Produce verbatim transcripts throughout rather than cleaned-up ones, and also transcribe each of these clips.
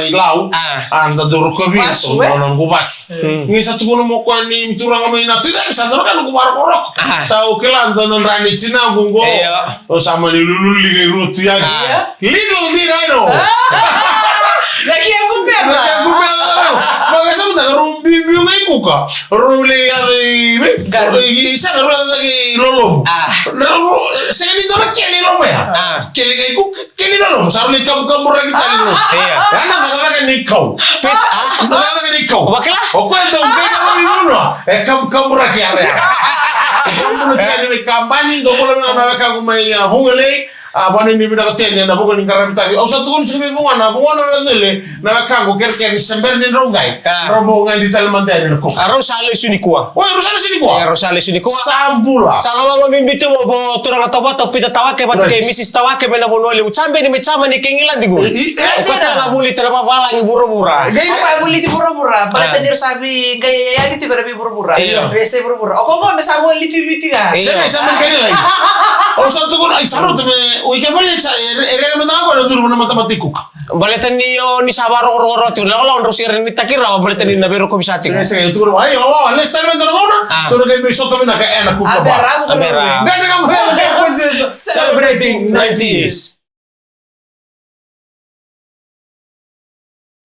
mai Lau. Ah. A da dau rokovi. Vasu, e? Na noqu vasu. Mm. Ni sa tukuna mo koya ni turaga mai na tu cake sa dau roka noqu varokoroko. Ah. Sa o kila da na dra ni tinagu qo. Io. O sa mani lululu liga i rua tu yani. Ah. Little did I know. Ah. Na kia gumela. Na kia gumela. Maka sa mutaka rau biubiu ga i kuka. Rau lai yaco i, i sega rau yaco i lolovu. Ah. Rau, sega ni dua na kele i loma ya. Ah. Kele ga i kuka, kele i lolovu. Sa rau lai kamukamu raki tale. Ah. Io. Ya na cakacaka ni kau. Pit, ah. Na cakacaka ni kau. Vakila? O koya sa umbei na lolovu i vanua. E kamukamu raki yara ya. Kamukamu raki yani me kabani, dou bula vinaka na wekaqu mai ya Vugalei. A, vani ni vinaka teni, na vuku ni qaravi tavi. Au sa tukuna tiko vei vugona, vugona na cele, na wekaqu kerekere ni se bera ni drau qai. A. Drau bau gadi tale mada yani na kuka. A, rau sa lesu nikua. Oi, rau sa lesu nikua. E, rau sa lesu nikua. Sa bula. Sa loloma bibi tu mo vo turaga Tawake, Pita Tawake, vata kei Misis Tawake, mai na vanua levu. Sa beni mai Jamani kei Igiladi qo. I, i, e, o koya tale ga vuli tale vavalagi vuravura. Qai o koya vuli ti vuravura. Baleta ni ra sa vei qai yayaki tiko na vei vuravura. Io. Vei se vuravura. O koya qo me sa vuli ti Viti ga. Io. Sega, sa mai kai lai. O sa tukuna, ai, sa rauta me, o ike vale sa, e, e, e, mada qo, na curu na matamata i kuka. Baleta ni o ni sa varokoroko rauta, na lako drau sere ni taki rawa, baleta ni na veirokovi sa tiko. Sega, sega, tukuna, ai, o, o, next time e dua na gauna, a, tukuna kai me sota vinaka, e, na kuka ba. A bera, a bera. Gata ga mo, celebrating ninety years.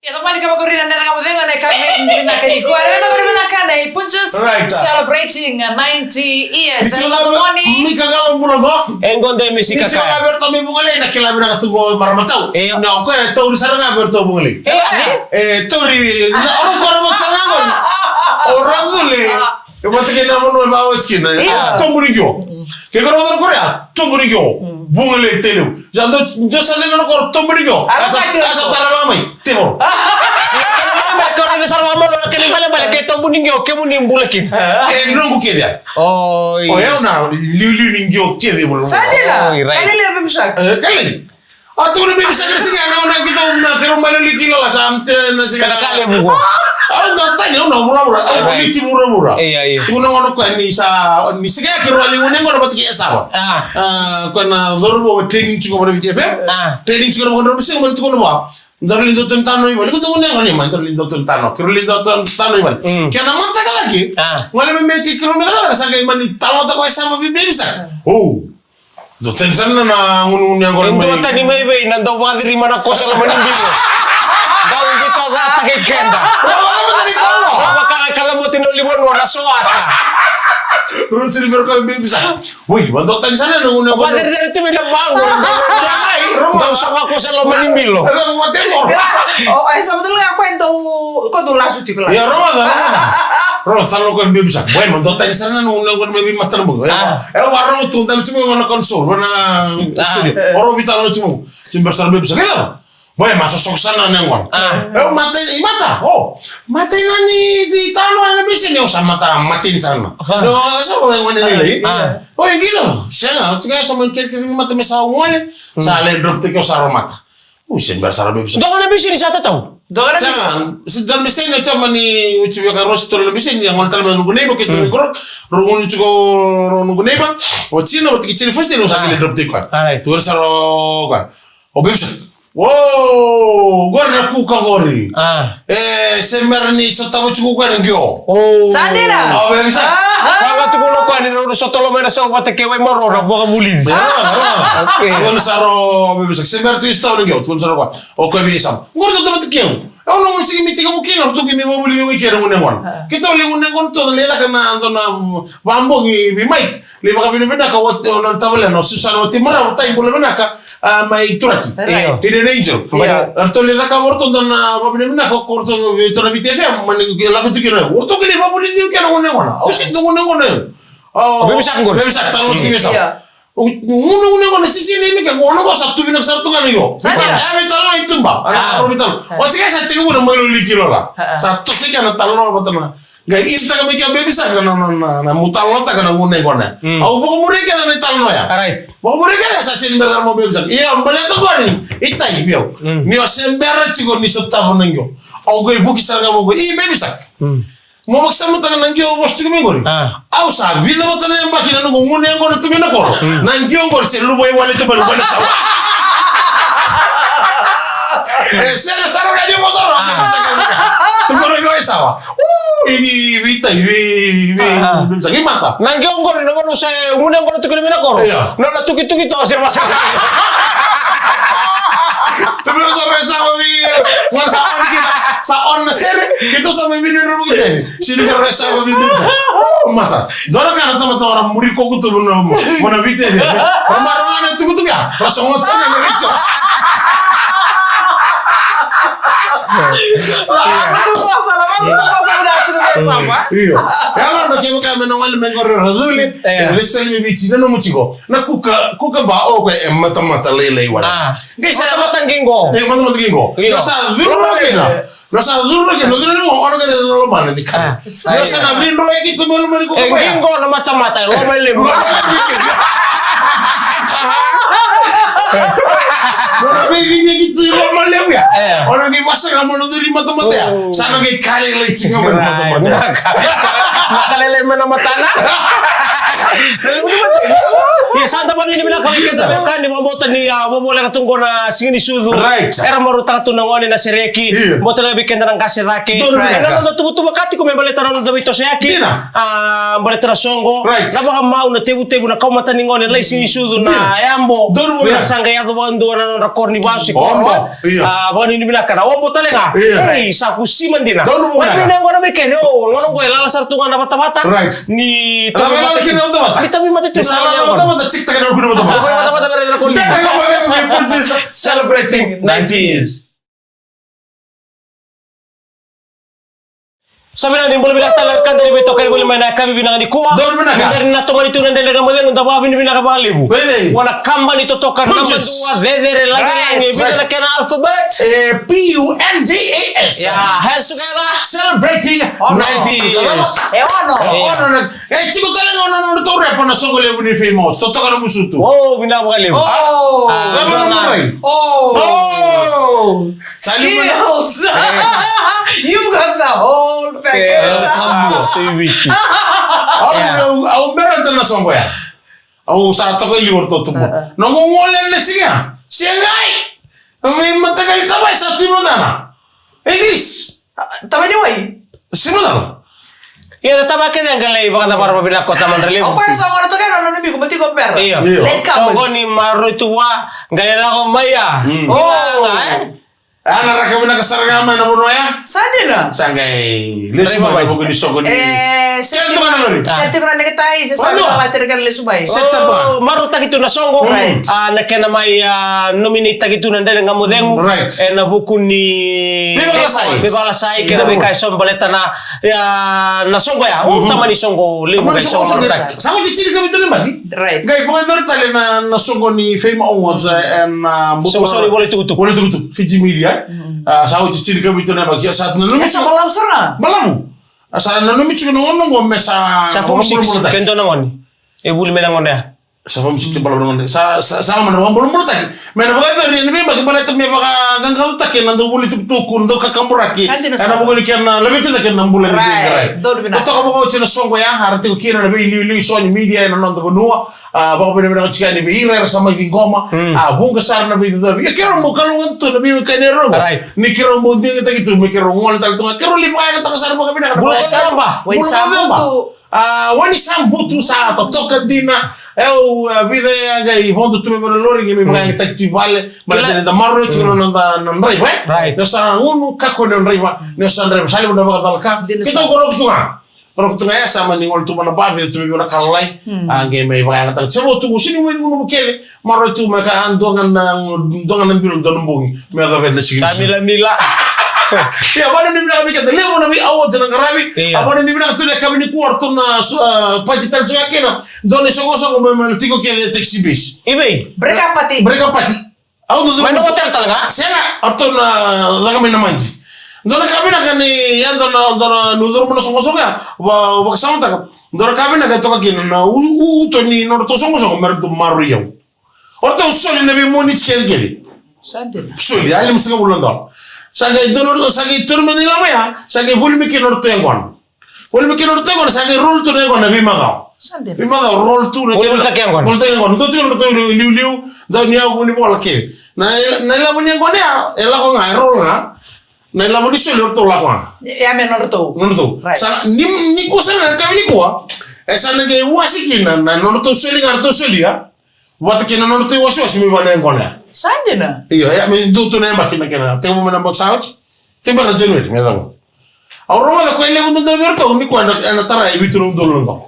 Ia, tomani ka vakuri na nena ka mo cega na ka me vinaka ni kua. Reveta ko vinaka na i Punjas. Right. Celebrating ninety years. Ni tio na moni. Mika galo bula go. E gode me sika ka. Ni tio na verto me vugale na kila vinaka tu go maramatau. Io. Na ko e tauri sara ga verto vugale. Io. E tauri na oro ko maramatau sara ga go. Oro vugale. E vata kei na vanua e vakaoti kina, e? Io. Tobu ni qio. Ke koro vata na koro ya, tobu ni qio. Mm. Vugale tele. Ya do, do sa lena na koro tobu ni qio. Asa, asa tarava mai, tevoro. Koro ni sa rava mai, na kena ibalebale ke tobu ni qio, kemuni bula kina. E noqu kece ya. Oi. O yau na liuliu ni qio kece. Sa dina. Oi, right. Ka lele, baby shark. E, ka lele. A, tukuna baby shark na siga na gauna keitou na keirau mai loli ki lala sa mate na siga. Kana ka levu qo. A, au dau tani, au na vuravura, au na miti vuravura. Ia, ia. Tukuna gauna koya ni sa, ni siga ya keirau a liu gone qo na vata kei Esava. A. A, koya na cauravou e training tiko vata na Viti F M. A. Training tiko na vakadrau na siga, mani tukuna vua. Daru lai dau tani tano i vale, ko tukuna gone mai, daru lai dau tani tano, keirau lai dau tani tano i vale. Mm. Kena mataka cake. A. Gole mai me keirau me caka, sa qai mani talanoataka o Esava vei baby shark. O. Dau tani sara na gunegune yaqona mai. Dau tani mai vei na dau vakacirima na koso loma ni bilo. Dau qito cata kei keda. Dau vakacirima na koso. Dau vakana kalabuti na livanua na soata. Rau siri vei rau ka baby shark. Oi, ma dau tani sara na gunegune. Vacericeri tu vei na mago. Dau sa vakoso loma ni bilo. O, e sa matala ga koya dau, ko dau lasu tiko la. Ia, rau vaca, rau vaca. Rau vaca, rau vaca ko baby shark. Oi, ma dau tani sara na gunegune mai vei matana buka. A. E, au vakarorogo tu, daru tu mai vua na console, vua na studio. A. O rau veitalanoa tu mai. Tibera sara baby shark. Ke cava? Boy, ma sosoko sara na yaqona. A. E, au matai, i mata. O, matai na ni, ni talanoa ena veiseni, au sa mata, matai ni sara na. A. Au sa, o, gone lailai. A. O, e qito. Sega, au tiko sa mai kerekere ni mata me sa gole. Mm. Sa lai drop tiko, au sa ro mata. U, se bera sara baby shark. Dua na veiseni sa tatau. Dua na veiseni. Sega, se dua na veiseni, au tiko mani, au tiko via ka rosi tolu na veiseni, au gole tale mai noqu neighbor, keitou, mm, qo, rau gunu tiko noqu neighbor, o Tina, o tiki Tina first, au sa, a, kele drop tiko. Alright. Tukuna sara o koya. O baby shark. O, qori na kuka qori. A. E, se bera ni sotava tiko koya na qio. O. Sa dina. O, baby shark. A. Koya ga tukuna o koya ni rau na sotava mai na sau vata kei Waimaro na vakavulici. Rau, rau. Okay. Tukuna sara o baby shark. Se bera tiko ni sotava na qio. Tukuna sara o koya. O koya vei Esava. Qori sotava tiko. Au na gone sega ni mai tekivu kina, rau tukuni me vakavulici au kei na gone yaqona. A. Keitou lai gone yaqona, tou lai caka na dua na vakabogi vei Mike. Lai vakavinavinaka o, o nona tavalena, o Susana Watimaravu, tai bula vinaka, a, mai Turaki. Right. Io. Kei na Angel. Io. Ratou lai cakava o ratou dua na vakavinavinaka, o ratou vei ratou na Viti F M, mani lako tu kina. O ratou kina vakavulici au kei na gone yaqona. Au sega ni dua gone yaqona. O, baby shark qori. Baby shark, talanoa tiko vei Esava. Io. O, gunu, gunu, gunu, sisi ni mika, gunu, gunu, sa tu vinaka sara tu ga na io. Sa dina. E, veitalanoa i tuba. A, a, veitalanoa. A. O, sega sa tekivu na mai loli ki lala. A, a. Sa toso kina na talanoa vata na. Qai iritaka mai kea baby shark na, na, na, na meu talanoataka na gunu yaqona. Mm. Au vakamuria kece na italanoa ya. Alright. Vakamuria kece sa sega ni bera sara mo baby shark. Ia, baleta qori, i tai vei au. Mm. Ni o se bera tiko ni sotava na qio. Au qai vuki sara ga vaqo. I baby shark. Mm. Mo vakasamataka na qio vosa tiko mai qori. A. Au sa vica vata na yabaki na noqu gunu yaqona tu mai na koro. Mm. Na qio qori se luvawale tu mai, luvawale sa. E, sega sara ga ni vosa. A. Sega, sega. Tu mai qori Esava. U, i, i, veitai, vei, vei, a, vei, sa qai mata. Na qio qori na vanua sa gunu yaqona tu kina mai na koro. Io. Nona tukituki toka se vasa. Tu mai qori Esava vei, mo sa on kina, sa on na sere, keitou sa mai vini na noqu sere. Sini ka resa ko bibi. Oh, mata. Dua na ka na tamata ora muri koku tu na mo na vite. Roma roma na tukutuku ya. Rasa mo tsana na richo. Rasa mo Io. Ia, na kevaka me na gole mai qori o Raculi, e, lesi tale mai Viti, na nomu tiko. Na kuka, kuka ba o koya e matamata lailai wale. Qai sa matamata qiqo. E, matamata qiqo. Io. Qai sa curu na kena. Na sa curu na kena, na curu na kena, ona kena na lomana ni kana. Na sa na vidro e ki tu me lomana ni kuka. E qiqo na matamata, e loma e levu. Loma e levu. Na na vei vei ki tu loma levu ya. Ona ni vasa ka mo na curu matamata ya. Sa na vei kale lai tinga mo na matamata. Na kale lai me na matana. Ia sa da vani ni vinaka vei keda. Ka ni vabota ni a vovoleka tu qo na siga ni sucu. Era marutaka tu na gone na sereki. Bota levu vei keda na qase cake. Ena noda tuvatuva ka tiko me baleta na noda veitosoyaki. A baleta na soqo. Na vakamau na tevutevu na kaumata ni gone lai sini sucu na yabo. Vei ira sa qai yaco vakadua na nodra koro ni vasu i koro. A vakanuinui vinaka na obo tale ga. Ei sa kusima dina. Vakanuinui vinaka na gone vei kere o gone qo e lala sara tu ga na vatavata. Ni tavi mate tu na vatavata. Ni tavi mate tu na vatavata. Celebrating ninety years. Sa vinaka ni bula vinaka tale na wekada ni veitokani voli mai na yakavi vinaka nikua. Donu vinaka. Ni bera ni na tomani tu na Dredre Ga Mo Cegu, da vakavinavinaka vakalevu. Vei. Vua na kabani totoka naba dua cecere lagilagi e vica na kena alphabet. E P U N J A S. Ia, hands together. Celebrating ninety years. E ono. E ono na E tiko tale ga na nodratou repa na soqo levu ni Famous. Totoka na musutu. O, vinaka vakalevu. O. O. Skills. You got the whole package. Au bera tale na soqo ya. Au sa toka i liu o ratou tubu. Noqu gole na siga. Segai. Vei mataqali tavai sa tu i matana. English. Tavai ni wai. Sega tale. Ia na tavai kece qai lai vakacavara vakavinaka ko tamadra levu. O koya sa gona toka na nona miko ma tiko bera. Io. Late comers. Soqo ni maroroi tu vua qai lako mai ya. Vinaka e. A na raka vinaka sara ga mai na vanua ya. Sa dina. Sa qai lesu mai na vuku ni soqo ni. E, se tiko na lori. Se tiko na neketai, se sa vinaka la tere ka lesu mai. Marautaki tu na soqo. A na kena mai a nominate taki tu na Dredre Ga Mo Cegu. Ena vuku ni veivakalasai. Veivakalasai kei na veika eso baleta na, ia, na soqo ya. O tamani soqo levu qai soqo marautaki. Sa oti tini ka vitu na yabaki. Qai vakayacori tale na soqo ni Fame Awards ena buka soqo ni vola itukutuku. Vola itukutuku. Fiji Media. Sa oti tini ka vitu na yabaki. Sa nanumi tiko. Balavu. Sa nanumi tiko na gone qo me sa vakabulabulataki. Ke dua na gone e vuli mai na gone ya. Sa vakamusuki balavu na gone. Sa, sa, sa gone na vakabulabulataki. Me na vakayacori ena veiyabaki baleta me vakaqaqacotaki ena dau vuli tukutuku, na dau kakaburaki. Ena vuku ni kena laveti cake na bula ni veiqaravi. Totoka vakaoti na soqo ya, era tiko kina na veiliuliu eso ni media ena noda vanua. A, vakavinavinaka tiko yani vei ira era sa mai ciqoma. A, vuqa sara na veicacovi. Ia keirau bau kalougata tu na veiwekani era. Ni keirau bau digitaki tu, me keirau gole tale tu ga. Keirau lai vakayagataka sara vakavinaka. Bula vakavinaka. Bula vakavinaka. A, Wai ni Sabutu sa totoka dina. E, au, a, vica ya qai vodo tu mai vei na lori, qai mai vakayagataki tu i vale. Baleta ni da maroroi tiko na noda, na draiva, e? Ni o sa gunu, kakua ni o draiva. Ni o sa draiva, sa levu na vakacalaka. Keitou ko roko tu ga. Roko tu ga ya, sa mani gole tu mai na ba, vica tu mai vei na ka lalai. A, qai mai vakayagataka. Sa vo tu, sini mai gunuva kece. Maroroi tu mai ka, a, dua ga na, dua ga na bilo, dua na bogi. Me yacova na siga ni sucu. Sa milamila. Ia, vakanuinui vinaka vei keda, levu na vei awards na qaravi. Ia. A, vakanuinui vinaka tu na yakavi nikua, ratou na, a, pati tale tu ga kina. Dua na isoqosoqo mai na tiko kece e taxi base. I vei? Breakup party. Breakup party. Au dau curu mai na hotel tale ga? Sega, ratou na caka mai na maji. Dua na ka vinaka ni, ia dua na, dua na, niu curuma na soqosoqo ya, vakasamataka. Dua na ka vinaka e toka kina na u, u, uto ni nodratou soqosoqo me ratou maroroi au. O ratou soli na veimoniti kecekece. Sa dina. Soli, a limasagavulu na dola. Sa qai dua na, sa qai turu mai na ilavo ya, sa qai voli mai kina o ratou yaqona. Voli mai kina o ratou yaqona, sa qai roll tu na yaqona veimacawa. Sa dina. Veimacawa, roll tu na kena. Voli tu na yaqona. Voli tu na yaqona. Dou tiko na ratou liuliu, dau ni yavu ni vola kece. Na, na ilavo ni yaqona ya, e lako ga, e roll ga. Na ilavo ni soli o ratou lako ga. E a me nodratou. Nodratou. Right. Sa, ni, nikua sa na, ka nikua. E sa na qai wasi kina, na nodratou soli ga, ratou solia. Vata kei na nodratou iwasewase mai vua na yaqona ya. Sa dina. Io, ia, me dua tu na yabaki na kena. Tekivu mai na yabaki sa oti. Tekivu na January, me yacova. Au rogoca koya e levu dodonu vei iratou, nikua ena, ena tara e vitu na udolu na dola.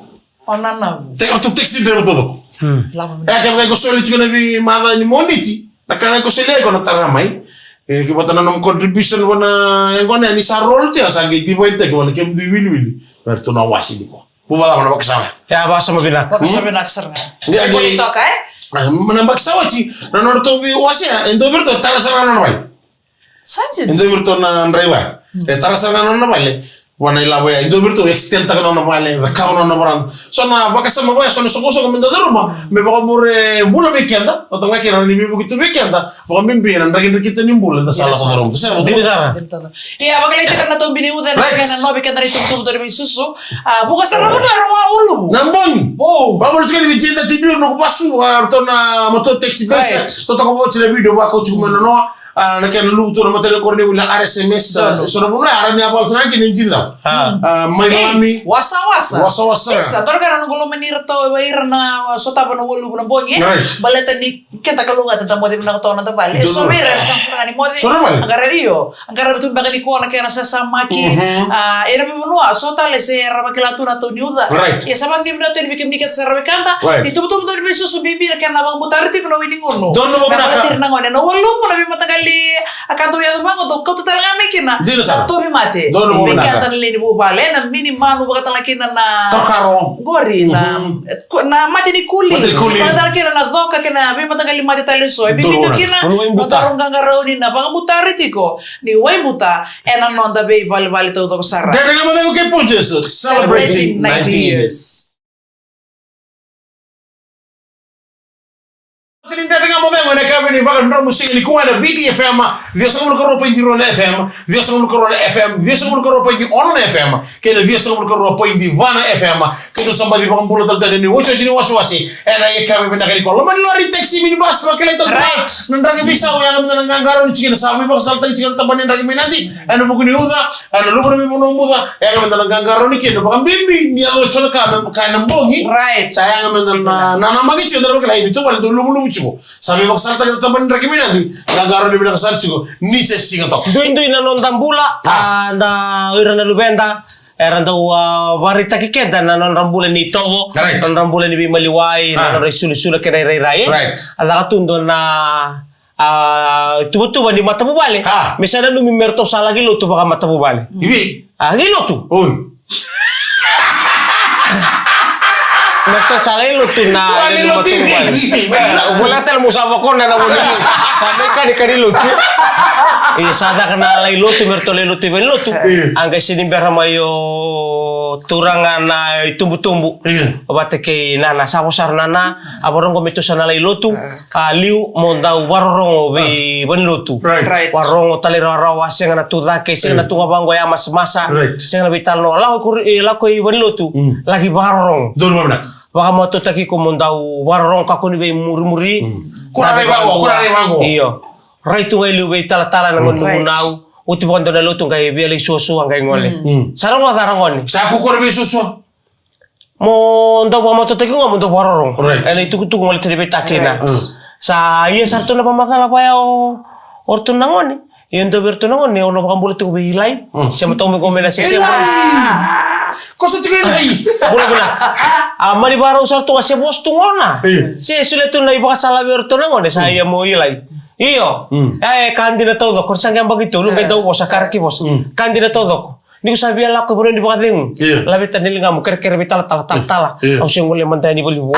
O na na. Te, ratou taxi driver taucoko. Hmm. Lava mai. E, kevaka iko soli tiko na veimacawa ni Moniti, na ka ga iko solia iko na tara mai. E, ke vata na nomu contribution vana yaqona, ni sa roll tu ya, sa qai divide taki vana kemudou iwiliwili. Na ratou na wasi ni ko. Vuvale na vakasama. Ya, vakasama vinaka. Vakasama vinaka sara ga. Ya, ko ni toka, e? Ah, na vakasama ti, na nodratou veiwasea, e dua vei iratou tara sara ga na nona vale. Sa ti. E dua vei iratou na draiva. E tara sara ga na nona vale. Vana ilavo ya, e dua vei iratou extend taka na nona vale, cakava na nona varanda. So na vakasama vaya, so na soqosoqo meda curuma, me vakabure bula vei keda, o tale ga kina ni veivuke tu vei keda, vakabibi ena drakidrakita ni bula eda sa lako curuma. Dina sara. Ia, vakalailai tiko na taubi ni uca, na kena novi keda na itubutubu ni veisusu. A, vuka sara na vanua era waluvu. Na bogi. Bo. Vakabula tiko ni vei Jeda T V, na noqu vasu, a, ratou na matua taxi base. Right. Totoka voti na video, vakau tiko mai na noa. A, na kena luvu tu na matani koro ni vuli na R S M S, a, so na vanua, a, ra ni a vala sara kina ni Jeda. A, mai Lami. Wasawasa. Wasawasa. Isa, toro ka na noqu loma ni ratou, e, ira na sotava na waluvu na bogi, e. Right. Baleta ni keda kalougata da moce vinaka toka na noda vale. E so vei ira era sega sara ga ni moce. So na vale. A qara io. A qara tu beka ni kua na kena sasamaki. Mhm. A, ira veivanua, so tale se era vakila tu na tau ni uca. Right. Ia sa vakadinadina tu yani vei kemuni kece sara wekada. Right. Ni tubutubu ni veisusu bibi na kena vakabutari tiko na wai ni gunu. Donu mo vinaka. Na vakadiri na gone, na waluvu na veimataqali a ka dau yaco vaqo, dau kauta tale ga mai kina. Dina sara. Dau tauvimate. Donu mo vinaka. Vei keda na lewe ni vuvale, na mini manu vakatale kina na. Tokaro. Qori na. Mhm. Ko-, na mate ni kuli. Mate ni kuli. Vakatale kina na coka kei na veimataqali mate tale eso. E bibi tu kina na nodaru qaqarauni na vakabutari tiko ni waibuta ena noda veivalevale taucoko sara. Dredre Ga Mo Cegu kei Punjas, celebrating ninety years. Sini Dredre Ga Mo Cegu ena yakavi ni vakadromu siga nikua ena V D F M, ciwasagavulu ka rua poidi rua na F M, ciwasagavulu ka rua na F M, ciwasagavulu ka rua poidi ono na F M, kei na ciwasagavulu ka rua poidi va na F M. Keitou sa baci vakabula tale tu yani ena iwasewase ni wasewase ena yakavi vinaka nikua. Loma ni lori, taxi, minibus, vakilai tale tu ga. Right. Na draki veisau, yaga meda na qaqarauni tiko kina, sa veivakasalataki tiko na tabana ni draki mai Nadi ena vuku ni uca, ena luvu ni veivanua buca, yaga meda na qaqarauni kina, vakabibi ni yaco eso na ka me vaka ena bogi. Right. Sa yaga meda na, na, na magi tiko, da na vakilai ni tu vale, tu luvuluvu tiko. Sa veivakasalataki na tabana ni draki mai Nadi, qaqarauni vinaka sara tiko, ni se siga toka. Duidui na noda bula, a, da, o ira na luveda, era dau, a, vakaraitaki keda na nodra bula ni itovo, right, na nodra bula ni veimaliwai, na nodra isulusulu kei na irairai. Right. A caka tu dua na, a, tuvatuva ni matavuvale. A. Me sa nanumi me ratou sa laki lotu vakamatavuvale. Ivi? A, laki lotu. Oi. Me ratou sa laki lotu na matavuvale. Vula tale mo sa vakona na vuli. Sa mai kani kani lotu. Ia sa caka na laki lotu, me ratou laki lotu i vale ni lotu. Io. A qai sini bera mai o turaga na itubutubu. Io. Vata kei nana, sa vo sara nana, a varogo me tou sa na laki lotu. A liu mo dau varorogo vei vale ni lotu. Right. Right. Varorogo tale rawarawa, sega na tu cake, sega na tu ga vaqo ya masamasa. Right. Sega na veitalanoa. Lako i kuri-, e, lako i vale ni lotu. Mm. Laki varorogo. Donu mo vinaka. Vakamatautaki iko mo dau varorogo, kakua ni veimurimuri. Mm. Kura rai vaqo, kura rai vaqo. Io. Rai tu ga i liu veitalatala na gone ni vunau. Oti vakadua na lotu qai via lai suasua qai gole. Mm. Sa rogoca ragone. Sa kukura veisuasua. Mo dau vakamatautaki ga mo dau vakarorogo. Right. Ena itukutuku gole tani vei takina. Right. Mm. Sa ia sara tu na vakamacala vaya o, o ratou na gone. Ia dua vei ratou na gone, o na vakabula tiko vei Ilai. Mm. Se matau me gomena se se. Ilai! Kosa tiko Ilai. Bula vinaka. A mani vakarau sara tu ga se vosa tu gona. Io. Se solia tu na ivakasala vei ratou na gone, sa ia mo Ilai. Io. Mm. E, ka dina taucoko, sa qai yabaki tolu, qai dau vosa, karaki vosa. Mm. Ka dina taucoko. Ni ko sa via lako i vanua ni vakacegu. Io. Laveta na ligamu, kerekere vei talatala, talatala. Io. Au se gole mada yani voli vou.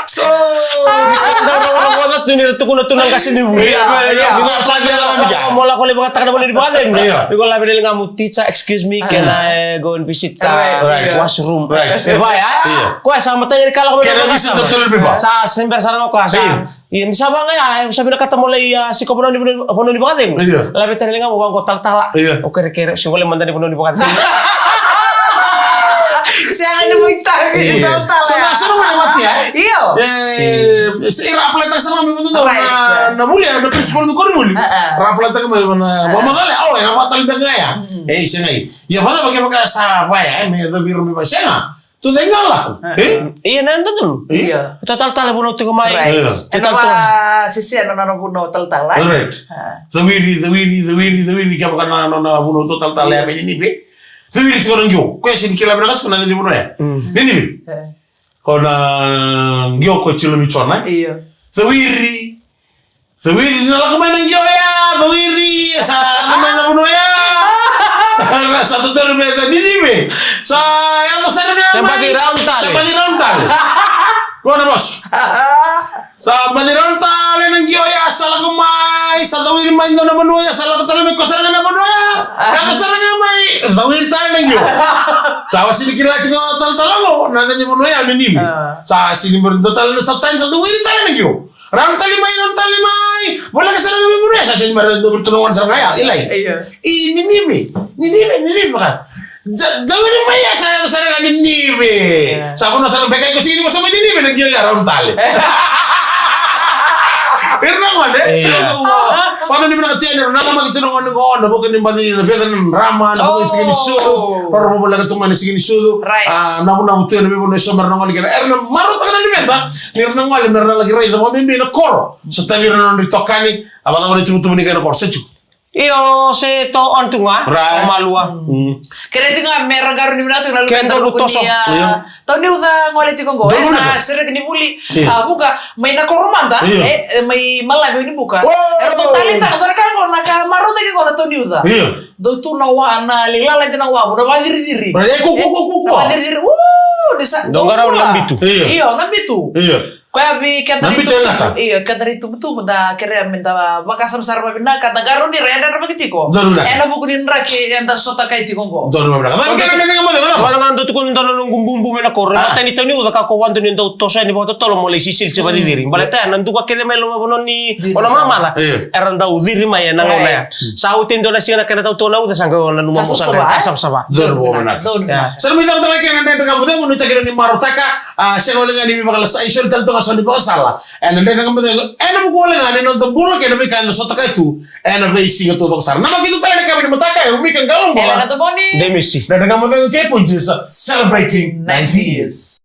So, ni ko dau rogoca tu ni ra tukuna tu na qase ni vuli. Io, io. Ni ko sa via lako, mo lako lai vakataka na vanua ni vakacegu. Io. Ni ko laveta na ligamu, "Teacher, excuse me, can I go and visit the washroom?" Right. E vaya, e? Io. Koya sa matai ni ka lako mai. Can I visit the toilet paper? Sa sembera sara ga koya sa. Io. Ia, ni sa vaqo ya, e, sa vinakata mo lai, a, siko vanua ni, vanua ni vakacegu. Io. Laveta na ligamu vaqo talatala. Io. O kerekere, se gole mada ni vanua ni vakacegu. Sega ni mo itavi ni talatala. Sa na, sa na gole mada ya. Io. E, se ra apply taka sara mai vata na, na vuli, na principal ni koronivuli. Ra apply taka mai vana, vamacala, o, e, ra vatali beka ga ya. E, sega i. Ia, vacava kevaka sa vaya, e, me cavi ira me vaya, sega. Tu cake ga lako. E? Ia na dodonu. Ia. Talatala vunau tiko mai. Right. Ena va sese na nona vunau talatala. Right. Cawiri, cawiri, cawiri, cawiri, kevaka na nona vunau talatala ya mai Ninive. Cawiri tiko na qio. Koya sini kila vinaka tiko na Ninive. Ninive. Ko na qio ko Jiloni Jona. Ia. Cawiri. Cawiri, na lako mai na qio ya, cawiri, sa lako mai na vanua ya. Sa, sa totolo me ka Ninive. Sa yaco sara ga mai. Sa baci round tale. Sa baci round tale. Kua na masu. Sa baci round tale na qio ya, sa lako mai, sa cawiri mai dua na vanua ya, sa lako tale mai ko sara ga na vanua ya. Yaco sara ga mai, cawiri tale na qio. Sa wasili kila tiko talatala qo, na yaca ni vanua ya Ninive. Sa sili bari dua tale na sa tani, sa cawiri tale na qio. Round tale mai, round tale mai. Voleka sara ga mai vanua ya, sa sili mai round tale mai, sara ga ya, Ilai. Io. I Ninive, Ninive, Ninive ka. Cawiri mai ya, sa yaco sara ga Ninive. Sa vanua sara beka iko sigi ni vosa mai Ninive, na qio ya round tale. Ira na gone. Io. Vata ni vinaka tu yani, ira na namaki tu na gone qo, na vuku ni baci na veca na drama, na vuku ni siga ni sucu. Roro voleka tu mai na siga ni sucu. Right. A, navunavu tu yani, veivanua eso mera na gole kina. Era na marautaka na luveda ni ra na gole mera na laki raica vakabibi na koro. Sa tavi ira na nodra itokani, a vaka na ituvatuva ni kai na koro. Se tu. Io, se to on tu ga. Right. O Malua. Kere tu ga mera qarauni vinaka tu na luveda. Ke donu toso. Io. Tau ni uca gole tiko qo. Donu vinaka. Ena sereki ni vuli. Io. A, vuka, mai na koro mada. Io. E, e, mai Malave ni buka. Era dau taleitaka, dau na ka qo na ka marautaki qo na tau ni uca. Io. Dau tu na wa, na lai lala ina wavu, na vaciriciri. Right, e, ku, ku, ku, ku, ku. Na vaciriciri. Uu, ni sa. Dau qarauni na bitu. Io. Io, na bitu. Io. Koya vei keda na bitu e gata. Io, keda na itubutubu da kerea me da vakasama sara vavinaka, da qarauni ira, yadra vaki tiko. Donu vinaka. Ena vuku ni draki eda sota kai tiko qo. Donu vinaka. Vaka na mene ga mada, mada. Vaka na dau tukuna dua na noqu bubu mai na koro. A. Vata ni tau ni uca ka ko vadu ni dau toso yani vakatotolo mo lai sisili se vaciciri. Baleta ya na duka kece mai loma vanua ni, o na mamaca. Io. Era dau ciri mai ena gauna ya. Right. Sa oti e dua na siga na kena tau toka na uca sa qai o na numa mo sa qai savasava. Donu vinaka. Donu vinaka. Sa na mai cava tale kena dredre ga mo cegu, nuitaki ni marautaka. A, sega wale ga ni veivakalasai, soli tale toka so ni vakasala. Ena dredre ga mo cegu, ena vuku wale ga ni noda bula kei na veika eda sota kai tu ena veisiga taucoko sara. Namaki tu tale na kavi ni mataka, e Umika Qaloqola. Ena Tomoni. Demisi. Dredre ga mo cegu kei Punjas, celebrating ninety years.